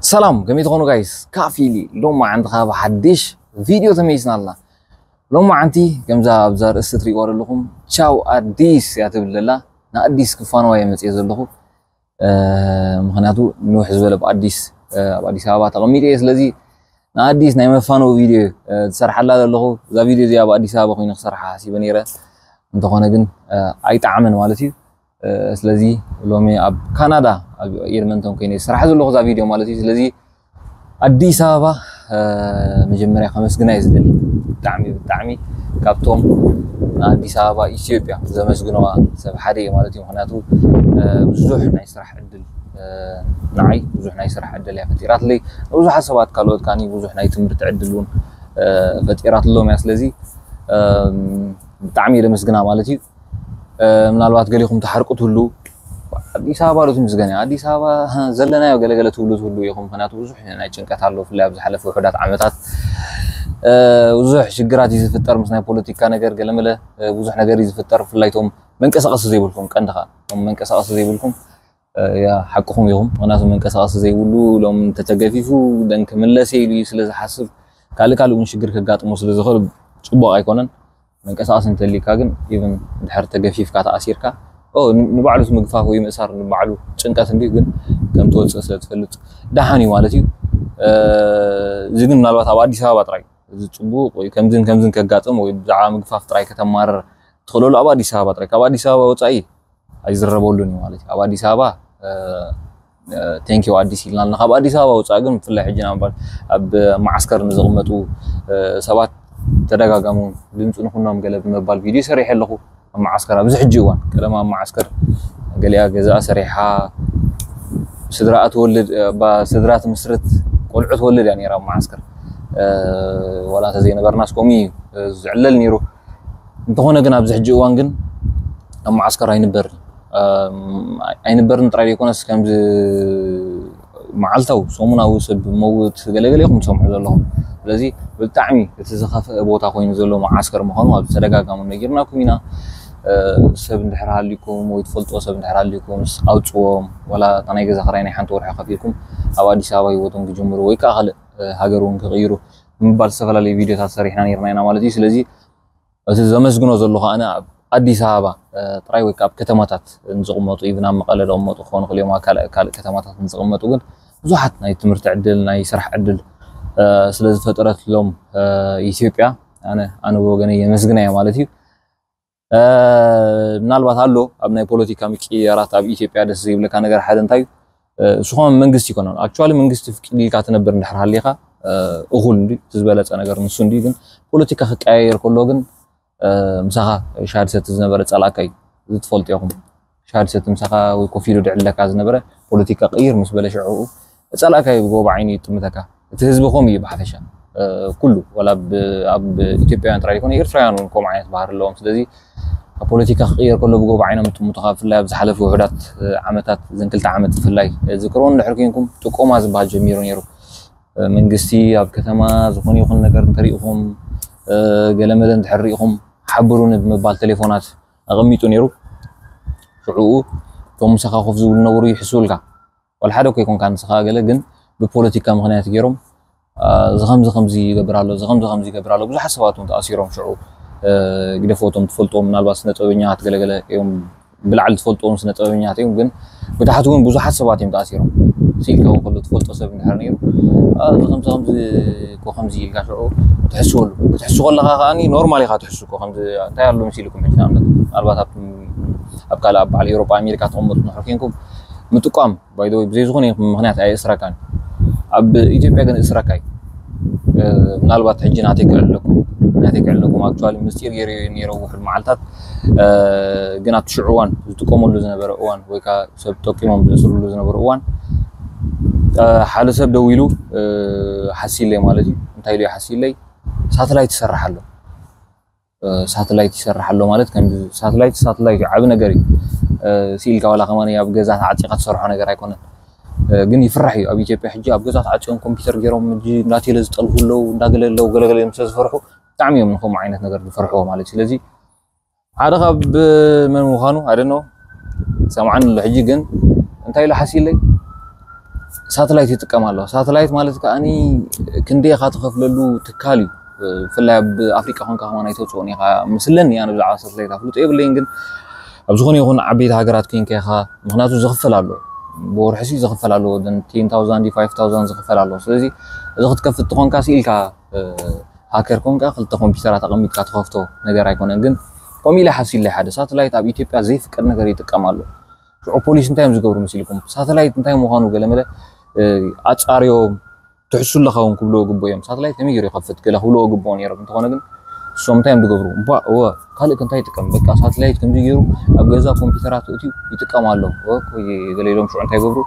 ሰላም፣ ከመይ ትኾኑ ጋይስ? ካፊሊ ሎማዓንቲ ካብ ሓድሽ ቪድዮ ተመይስና ኣለና። ሎማዓንቲ ከምዛ ኣብዛ ርእሲ ትሪእዋ ዘለኹም ቻው ኣዲስ እያ ትብል ዘላ። ንኣዲስ ክፋነዋ እየ መፅየ ዘለኹ። ምክንያቱ ንውሕ ዝበለ ብኣዲስ ኣብ ኣዲስ ኣበባ ተቐሚጠ እየ። ስለዚ ንኣዲስ ናይ መፋነዊ ቪድዮ ዝሰርሓላ ዘለኹ። እዛ ቪድዮ እዚኣ ኣብ ኣዲስ ኣበባ ኮይኑ ክሰርሓ ሓሲበ ነይረ። እንተኾነ ግን ኣይጠዓመን ማለት እዩ። ስለዚ ሎሚ ኣብ ካናዳ ኣብ ኤድመንቶን ኮይነ ዝሰርሓ ዘለኹ እዛ ቪድዮ ማለት እዩ። ስለዚ ኣዲስ ኣበባ መጀመርያ ከመስግና እየ ዝደሊ። ብጣዕሚ ብጣዕሚ ካብቶም ንኣዲስ ኣበባ ኢትዮጵያ ዘመስግነዋ ሰብ ሓደ እየ ማለት እዩ። ምክንያቱ ብዙሕ ናይ ስራሕ ዕድል ንዓይ ብዙሕ ናይ ስራሕ ዕድል እያ ፈጢራትለይ። ንብዙሓት ሰባት ካልኦት ካኒ ብዙሕ ናይ ትምህርቲ ዕድል እውን ፈጢራትሎም እያ። ስለዚ ብጣዕሚ እየ ደመስግና ማለት እዩ። ምናልባት ገሊኹም ትሓርቁ ትህሉ፣ ኣዲስ ኣበባ ዶ ትምስገን እያ? ኣዲስ ኣበባ ዘለናዮ ገለገለ ትብሉ ትህሉ ኢኹም። ምክንያቱ ብዙሕ ናይ ጭንቀት ኣሎ፣ ብፍላይ ኣብ ዝሓለፈ ውሑዳት ዓመታት ብዙሕ ሽግራት እዩ ዝፍጠር ምስ ናይ ፖለቲካ ነገር ገለመለ ብዙሕ ነገር እዩ ዝፍጠር። ብፍላይ እቶም መንቀሳቐሲ ዘይብልኩም ቀንድኻ እቶም መንቀሳቐሲ ዘይብልኩም ያ ሓቅኹም ኢኹም። ምክንያቱ መንቀሳቐሲ ዘይብሉ ሎም እንተተገፊፉ ደን ክምለስ ኢሉ እዩ ስለ ዝሓስብ ካልእ ካልእ እውን ሽግር ከጋጥሞ ስለ ዝኽእል ፅቡቕ ኣይኮነን። መንቀሳቐሲ እንተሊካ ግን ኢቭን ድሕር ተገፊፍካ ተኣሲርካ ንባዕሉ ምግፋፍ ወይ ምእሳር ንባዕሉ ጭንቀት እንዲ ግን ከም ትወፅእ ስለ ትፈልጥ ደሓን እዩ ማለት እዩ። እዚ ግን ምናልባት ኣብ ኣዲስ ኣበባ ጥራይ እዚ ፅቡቕ ወይ ከምዝን ከምዝን ከጋጥም ወይ ብዛዕባ ምግፋፍ ጥራይ ከተማርር ትኽእለሉ ኣብ ኣዲስ ኣበባ ጥራይ። ካብ ኣዲስ ኣበባ ወፃኢ ኣይዝረበሉን እዩ ማለት እዩ። ኣብ ኣዲስ ኣበባ ቴንኪው ኣዲስ ኢልና ኣለና። ካብ ኣዲስ ኣበባ ወፃኢ ግን ብፍላይ ሕጂ ናብ ኣብ መዓስከር ንዝቕመጡ ሰባት ተደጋጋሚ ድምፂ ንኩኖም ገለ ብምባል ቪድዮ ሰሪሐ ኣለኹ። ኣብ መዓስከር ኣብዚ ሕጂ እዋን ቀደም ኣብ መዓስከር ገሊኣ ገዛኣ ሰሪሓ ስድራኣ ትወልድ ስድራ ትምስርት ቆልዑ ትወልድ እያ ነራ ኣብ መዓስከር። ዋላ እንተዘይነበርናስ ከምኡ እዩ ዝዕለል ነይሩ። እንተኾነ ግን ኣብዚ ሕጂ እዋን ግን ኣብ መዓስከር ኣይንበርን ኣይንበርን ጥራይ ዘይኮነስ ከምዚ መዓልታዊ ሰሙናዊ ሰብ መውት ገለገለ ኢኹም ትሰምዑ ዘለኹም። ስለዚ ብጣዕሚ እቲ ዝኸፍአ ቦታ ኮይኑ ዘሎ መዓስከር ምዃኑ ኣብ ተደጋጋሚ ነጊርናኩም ኢና። ሰብ እንድሕር ሃሊኩም ወይ ትፈልጥዎ ሰብ እንድሕር ሃሊኩም ኣውፅዎም። ዋላ እታ ናይ ገዛ ክራይ ናይ ሓንቲ ወርሒ ከፊልኩም ኣብ ኣዲስ ኣበባ ህይወቶም ክጅምሩ ወይ ከዓ ካልእ ሃገር እውን ክቕይሩ ብምባል ዝተፈላለዩ ቪድዮታት ሰሪሕና ነርና ኢና ማለት እዩ። ስለዚ እቲ ዘመስግኖ ዘለኹ ኣነ ኣብ ኣዲስ ኣበባ ጥራይ ወይ ኣብ ከተማታት ንዝቕመጡ ኢቭን ኣብ መቐለ ዝቕመጡ ክኾኑ ክልኦም ካልእ ካልእ ከተማታት ንዝቕመጡ ግን ብዙሓት ናይ ትምህርቲ ዕድል ናይ ስራሕ ዕድል ስለ ዝፈጠረትሎም ኢትዮጵያ ኣነ ኣነ ብወገነይ የመስግና እየ ማለት እዩ። ምናልባት ኣሎ ኣብ ናይ ፖለቲካ ምቅያራት ኣብ ኢትዮጵያ ደስ ዘይብለካ ነገር ሓደ እንታይ እዩ? እሱ ከማ መንግስቲ ይኮነን ኣክቹዋሊ መንግስቲ ፍቅድ ኢልካ ትነብር እንድሕር ሃሊካ እኹል እንዲ እቲ ዝበለፀ ነገር ንሱ እንዲ ግን ፖለቲካ ክቀያየር ከሎ ግን ምሳኻ ሻድ ሰቲ ዝነበረ ፀላእካ እዩ። እዚ ትፈልጡ ኢኹም። ሻድ ሰቲ ምሳኻ ወይ ኮፍ ኢሉ ድዕለካ ዝነበረ ፖለቲካ ቅይር ምስ በለ ሽዕኡ ፀላእካ እዩ ብጎቦ ዓይኒ ይጥምተካ። እቲ ህዝቢ ከምኡ እዩ ብሓፈሻ ኩሉ ወላ ኣብ ኢትዮጵያውያን ጥራይ ይኮነ ኤርትራውያን እውን ከምኡ ዓይነት ባህሪ ኣለዎም። ስለዚ ኣብ ፖለቲካ ክቅየር ከሎ ብጎቦ ዓይኖም ይጥምቱኻ። ብፍላይ ኣብ ዝሓለፉ ውሑዳት ዓመታት እዘን ክልተ ዓመት ብፍላይ ዝክርዎ እንድሕር ኮንኩም ጥቆማ ዝበሃል ጀሚሩ ነይሩ። መንግስቲ ኣብ ከተማ ዝኾነ ይኹን ነገር እንተሪኢኹም ገለመለ እንድሕር ሪኢኹም ሓብሩኒ ብምባል ቴሌፎናት ኣቐሚጡ ነይሩ። ሽዕኡ እቶም ምሳኻ ኮፍ ዝብሉ ነበሩ ይሕስውልካ። ዋላ ሓደ እኮ ይኮንካ ንስኻ ገለ ግን ብፖለቲካ ምክንያት ገይሮም ዝኸምዚ ከምዚ ይገብር ኣሎ ዝኸምዚ ከምዚ ይገብር ኣሎ ብዙሓት ሰባት እውን ተኣሲሮም ሽዑ ግደፎቶም ትፈልጥዎም ምናልባት ስነ ጥበበኛታት ገለገለ እዮም ብላዕሊ ትፈልጥዎም ስነ ጥበበኛታት እዮም ግን ብታሕቲ እውን ብዙሓት ሰባት እዮም ተኣሲሮም ሲልካ ከሎ ትፈልጦ ሰብ እንድሕር ነይሩ እዚ ከምዚ ከምዚ እኮ ከምዚ ኢልካ ሽዑ ትሕስወሉ ክትሕሱ ከለካ ከዓኒ ኖርማል ኢካ ትሕሱ እኮ ከምዚ እንታይ ኣሎ መሲልኩም ሕጂ ንኣብነት ምናልባት ኣብ ካልእ ኣብ በዓል ኤውሮጳ ኣሜሪካ ተቐመጡ ንሕር ኮንኩም ምጥቋም ባይደወይ ብዘይ ዝኾነ ምክንያት ኣየእስረካን ኣብ ኢትዮጵያ ግን እስረካ እዩ ምናልባት ሕጂ ናተይ ክዕለኩም ናተይ ክዕለኩም ኣክቹዋሊ ምስጢር ገይረ ነይረ ውሑድ መዓልታት ግን ኣብቲ ሽዑ እዋን ዝጥቀመሉ ዝነበረ እዋን ወይ ከዓ ሰብ ጠቂሞም ዝእስርሉ ዝነበሩ እዋን ሓደ ሰብ ደው ኢሉ ሓሲለይ ማለት እዩ እንታይ ኢሉ ሓሲለይ ሳተላይት ይሰርሕ ኣሎ ሳተላይት ይሰርሕ ኣሎ ማለት ከም ሳተላይት ሳተላይት ዓቢ ነገር እዩ ሲልካ ዋላ ከማን ኣብ ገዛ ተዓፂኻ ትሰርሖ ነገር ኣይኮነን ግን ይፍራሕ እዩ ኣብ ኢትዮጵያ ሕጂ ኣብ ገዛ ተዓፂኦም ኮምፒውተር ገይሮም ሕጂ እንዳቴለ ዝጠልፉ ኣለዉ እንዳገለ ኣለዉ ገለገለ እዮም ስለዝፈርሑ ብጣዕሚ እዮም ንከምኡ ዓይነት ነገር ዝፈርሕዎ ማለት እዩ ስለዚ ሓደ ካብ መን ምዃኑ ኣደኖ ሰምዓን ኣሎ ሕጂ ግን እንታይ ኢሉ ሓሲለይ ሳተላይት ይጥቀም ኣሎ። ሳተላይት ማለት ከዓኒ ክንደይ ኢኻ ትኸፍለሉ ትካል እዩ። ብፍላይ ኣብ ኣፍሪቃ ኮንካ ከማን ኣይተውፅኦን ኢኻ መስለኒ። ኣነ ብዛዕባ ሳተላይት ኣፍልጦ የብለይን፣ ግን ኣብ ዝኾነ ይኹን ዓበይቲ ሃገራት ኮይንካ ኢኻ፣ ምክንያቱ ዝኽፈል ኣሎ፣ ብወርሒ ሲ ዝኽፈል ኣሎ፣ ten thousand፣ five thousand ዝኽፈል ኣሎ። ስለዚ እዚ ክትከፍት ትኾንካ ሲ ኢልካ ሃከር ኮንካ ክልተ ኮምፒውተራት ኣቐሚጥካ ትኸፍቶ ነገር ኣይኮነን። ግን ከምኡ ኢለ ሓሲለይ ሓደ ሳተላይት ኣብ ኢትዮጵያ ዘይፍቀድ ነገር ይጥቀም ኣሎ። ሽዑ ፖሊስ እንታይ እዮም ዝገብሩ መሲልኩም? ሳተላይት እንታይ ምዃኑ ገለመለ ኣጻርዮም ትሕሱ ኣለኻ እውን ክብልዎ ግቦ እዮም። ሳተላይት ከመይ ገይሩ ይኸፍት ገለ ክብልዎ ግቦ ነይሮም። እንተኾነ ግን እሶም እንታይ እዮም ዝገብሩ? እባ እወ ካልእ እንታይ ይጥቀም? በቃ ሳተላይት ከምዚ ገይሩ ኣብ ገዛ ኮምፒውተራት እትዩ ይጥቀም ኣሎ። እወ ኮይ ገለ ኢሎም ሽዑ እንታይ ይገብሩ?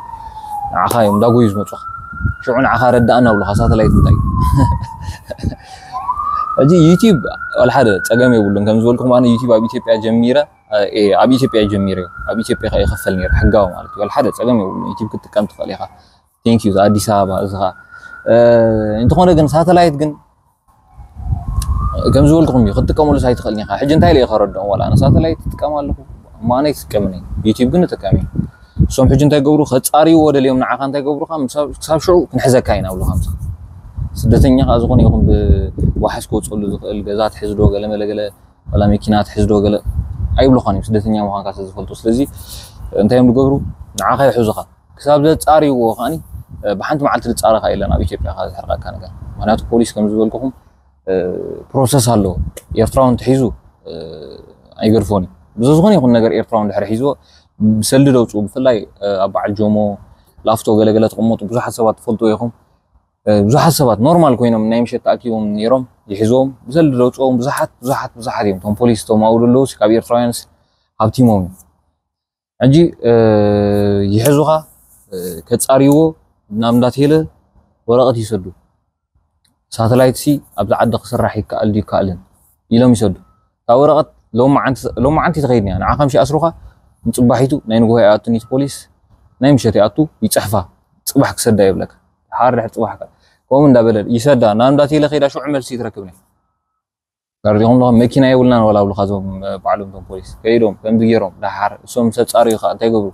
ንዓኻ እዮም እንዳጎዩ ዝመፁኻ። ሽዑ ንዓኻ ረዳእና ብሉኻ ሳተላይት እንታይ እዩ? ሕጂ ዩቲዩብ ዋላ ሓደ ፀገም የብሉን። ከም ዝበልኩም ኣነ ዩቲዩብ ኣብ ኢትዮጵያ ጀሚረ፣ ኣብ ኢትዮጵያ ጀሚረ፣ ኣብ ኢትዮጵያ ከ ይኸፈል ነይሩ ሕጋዊ ማለት እዩ። ዋላ ሓደ ፀገም የብሉን። ዩቲዩብ ክትጥቀም ትኽእል ኢኻ። ቴንክ ዩ ኣዲስ ኣበባ። እዚ ኸዓ እንተኾነ ግን ሳተላይት ግን ከም ዝበልኩኹም እዩ፣ ክትጥቀመሉ ኣይትኽእልን ኢኻ። ሕጂ እንታይ ኢለ ከረድኦም? ዋላ ኣነ ሳተላይት ትጥቀም ኣለኹ፣ እሞ ኣነ ኣይትጥቀምን እየ። ዩቲዩብ ግን እጥቀም እየ። እሶም ሕጂ እንታይ ገብሩ? ከጻርይዎ ደልዮም ንዓኻ እንታይ ገብሩኻ? ክሳብ ሽዑ ክንሕዘካ ኢና ብሉኻ። ምሳኻ ስደተኛ ከዓ ዝኾነ ይኹን ብዋሕስ ክወፅሉ ዝኽእል ገዛ ትሕዝዶ ገለ መለገለ ዋላ መኪና ትሕዝዶ ገለ ኣይብሉኻን እዮም፣ ስደተኛ ምዃንካ ስለ ዝፈልጡ። ስለዚ እንታይ እዮም ዝገብሩ? ንዓኻ ይሕዙኻ ክሳብ ዘጻርይዎ። ከዓኒ ብሓንቲ መዓልቲ ዝጻረኻ የለን ኣብ ኢትዮጵያ ካብ ዝሕርቀካ ነገር። ምክንያቱ ፖሊስ ከም ዝበልኩኹም ፕሮሰስ ኣለዎ። ኤርትራዊ እንተሒዙ ኣይገድፎን እዩ። ብዝኾነ ይኹን ነገር ኤርትራዊ እንድሕር ሒዝዎ ብሰልዲ ደውፅኡ። ብፍላይ ኣብ በዓል ጆሞ፣ ላፍቶ ገለገለ ትቕመጡ ብዙሓት ሰባት ትፈልጡ ኢኹም። ብዙሓት ሰባት ኖርማል ኮይኖም ናይ ምሸት ተኣኪቦም ነይሮም ይሕዝዎም ብሰልዲ ደውፅዎም። ብዙሓት ብዙሓት ብዙሓት እዮም እቶም ፖሊስ እቶም ኣብኡ ዘለዉ ካብ ኤርትራውያንስ ሃብቲሞም እዮም። ሕጂ ይሕዙኻ ከጻርይዎ ናብ እንዳቴለ ወረቐት ይሰዱ። ሳተላይት ሲ ኣብዚ ዓዲ ክስራሕ ይከኣል ድዩ ይከኣልን ኢሎም ይሰዱ። እታ ወረቐት ሎማዓንቲ ተኸይድና እያ ንዓ ከም ሽኣስሩኻ ንፅባሒቱ ናይ ንግሆ ይኣቱ ኒት ፖሊስ ናይ ምሸት ይኣቱ ይፅሕፋ። ፅባሕ ክሰዳ ይብለካ ሓር ድሕር ፅባሕ ከምኡ እንዳበለ ይሰዳ ናብ እንዳቴለ ከይዳ ሽዑ መልሲ ትረክብኒ። ጋርዲኹም ኣለኹም መኪና የብልናን ዋላ ብሉኻ እዞም ባዕሎም እቶም ፖሊስ ከይዶም ከምዚ ገይሮም ደሓር እሶም ምስ ኣጻርዩ ከዓ እንታይ ገብሩ?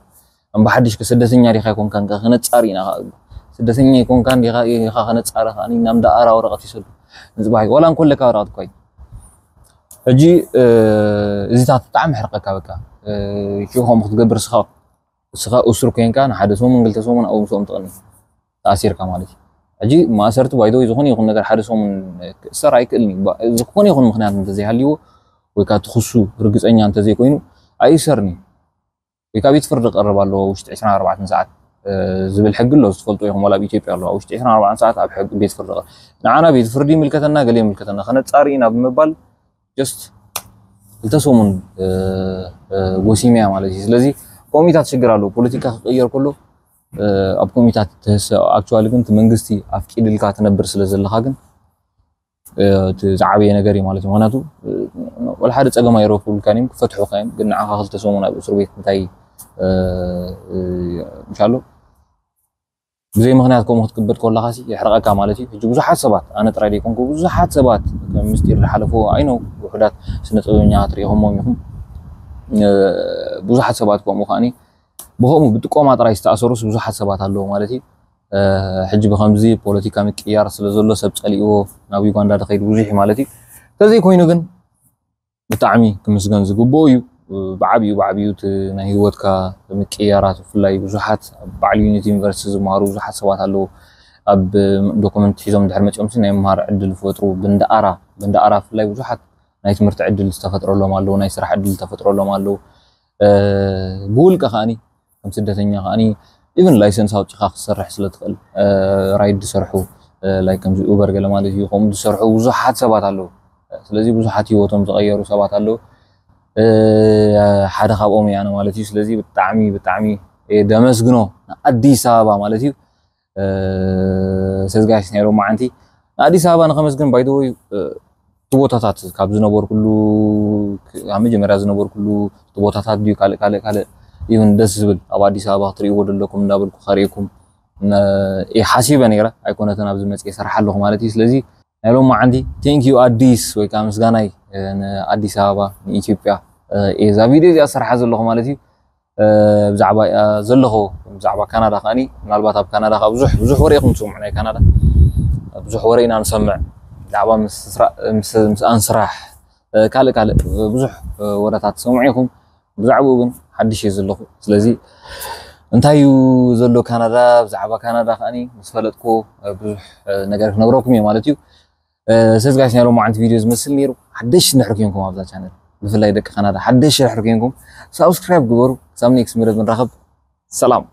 እምበሓድሽ ከ ስደተኛ ዲኻ ኣይኮንካን ከ ክነጻሪ ኢና ከዓ እባ ስደተኛ ኣይኮንካን ዲኻ ኢኻ ከነጻሪ ከዓ ናብ ደኣራ ወረቐት ይሰዱ ንጽባሕ ዋላ እንኮለካ ወረቐት እኳ እዩ። ሕጂ እዚታት ብጣዕሚ ሕርቀካ በቃ ሽኡ ከምኡ ክትገብር ስኻ እስኻ እሱር ኮይንካ ንሓደ ሰሙን ክልተ ሰሙን ኣብኡ ምስኦም ትቕኒ ተኣሲርካ ማለት እዩ። ሕጂ ማእሰርቲ ባይደወይ ዝኾነ ይኹን ነገር ሓደ ሰሙን ክእሰር ኣይክእልን እዩ። ዝኾነ ይኹን ምክንያት እንተዘይሃልይዎ ወይ ከዓ ትኽሱ ርግፀኛ እንተዘይኮይኑ ኣይእሰርን እዩ። ወይ ከዓ ቤት ፍርዲ ክቐርብ ኣለዎ ውሽጢ ዕስራን ኣርባዕተን ሰዓት ዝብል ሕጊ ኣሎ ዝትፈልጦ ኢኹም ዋላ ኣብ ኢትዮጵያ ኣለዋ ውሽጢ ዕስራን ኣርባዕተን ሰዓት ኣብ ሕጊ ቤት ፍርዲ ንዓና ቤት ፍርዲ ይምልከተና ገለ ይምልከተና ከነፃሪ ኢና ብምባል just ክልተ ሰሙን ጎሲምያ ማለት እዩ። ስለዚ ኮሚታት ሽግር ኣለዎ። ፖለቲካ ክቅየር ከሎ ኣብ ኮሚታት ትህሰ actually ግን እቲ መንግስቲ ኣፍቂድልካ ትነብር ስለ ዘለካ ግን እቲ ዝዓበየ ነገር እዩ ማለት እዩ። ምክንያቱ ወላ ሓደ ፀገም ኣይረክቡልካን እዮም ክፈትሑካ እዮም። ግን ንዓኻ ክልተ ሰሙን ኣብ እስር ቤት እንታይ ምሻሎ ብዘይ ምክንያት ከምኡ ክትግበድ ከለካ ሲ የሕርቀካ ማለት እዩ። ሕጂ ብዙሓት ሰባት ኣነ ጥራይ ዘይኮንኩ ብዙሓት ሰባት ከም ምስጢር ዝሓለፉ ኣይነው ውሑዳት ስነ ጥበበኛታት ሪኢኹሞም ኢኹም። ብዙሓት ሰባት ከምኡ ከዓኒ ብከምኡ ብጥቆማ ጥራይ ዝተኣሰሩስ ብዙሓት ሰባት ኣለዉ ማለት እዩ። ሕጂ ብከምዚ ፖለቲካ ምቅያር ስለ ዘሎ ሰብ ጸሊእዎ ናብ ዩጋንዳ ተኸይዱ ብዙሕ እዩ ማለት እዩ። እንተዘይኮይኑ ግን ብጣዕሚ ክምስገን ዝግብኦ እዩ። ብዓብዩ ብዓብዩ እቲ ናይ ህይወትካ ምቅያራት ብፍላይ ብዙሓት ኣብ በዓል ዩኒቲ ዩኒቨርሲቲ ዝመሃሩ ብዙሓት ሰባት ኣለዉ። ኣብ ዶክመንት ሒዞም ድሕር መፂኦም ናይ ምምሃር ዕድል ዝፈጥሩ ብንደኣራ ብንደኣራ ብፍላይ ብዙሓት ናይ ትምህርቲ ዕድል ዝተፈጥረሎም ኣለዉ፣ ናይ ስራሕ ዕድል ዝተፈጥረሎም ኣለዉ። ብውልቀ ከዓኒ ከም ስደተኛ ከዓኒ ኢቨን ላይሰንስ ኣውፂኻ ክትሰርሕ ስለ ትኽእል ራይድ ዝሰርሑ ላይክ ከምዚ ኡበር ገለ ማለት እዩ ከምኡ ዝሰርሑ ብዙሓት ሰባት ኣለዉ። ስለዚ ብዙሓት ህይወቶም ዝቐየሩ ሰባት ኣለዉ። ሓደ ካብኦም እየ ኣነ ማለት እዩ። ስለዚ ብጣዕሚ ብጣዕሚ ደመስግኖ ንኣዲስ ኣበባ ማለት እዩ። ሰዝጋሽ ናይ ሎማዓንቲ ንኣዲስ ኣበባ ንኸመስግን ባይደወይ እቲ ቦታታት ካብ ዝነበርኩሉ ካብ መጀመርያ ዝነበርኩሉ እቲ ቦታታት ድዩ ካልእ ካልእ ካልእ ይሁን ደስ ዝብል ኣብ ኣዲስ ኣበባ ክትሪእዎ ዘለኩም እንዳበልኩ ከርእየኩም ሓሲበ ነይረ። ኣይኮነትን ኣብዚ መፅእ ይሰርሓ ኣለኹ ማለት እዩ። ስለዚ ናይ ሎማዓንቲ ቴንክ ዩ ኣዲስ ወይ ከዓ ምስጋናይ ንኣዲስ ኣበባ ንኢትዮጵያ እዛ ቪድዮ እዚኣ ዝሰርሓ ዘለኹ ማለት እዩ። ብዛዕባ ዘለኹ ብዛዕባ ካናዳ ከዓኒ ምናልባት ኣብ ካናዳ ካብ ብዙሕ ብዙሕ ወሬ ኢኹም ትሰምዑ። ናይ ካናዳ ብዙሕ ወሬ ኢና ንሰምዕ። ብዛዕባ ምስኣን ስራሕ ካልእ ካልእ ብዙሕ ወረታት ትሰምዑ ኢኹም። ብዛዕባኡ ግን ሓድሽ እየ ዘለኹ። ስለዚ እንታይ እዩ ዘሎ ካናዳ፣ ብዛዕባ ካናዳ ከዓኒ ምስ ፈለጥኩ ብዙሕ ነገር ክነግረኩም እየ ማለት እዩ። ስለዚ ጋይስ ናይ ሎማዓንቲ ቪድዮ ዝመስል ነይሩ። ሓደሽ እንድሕር ኮንኩም ኣብዛ ቻነል ብፍላይ ደቂ ካናዳ ሓደሽ እንድሕር ኮንኩም ሳብስክራይብ ግበሩ። ክሳብ ኔክስት መደብ ንራኸብ። ሰላም።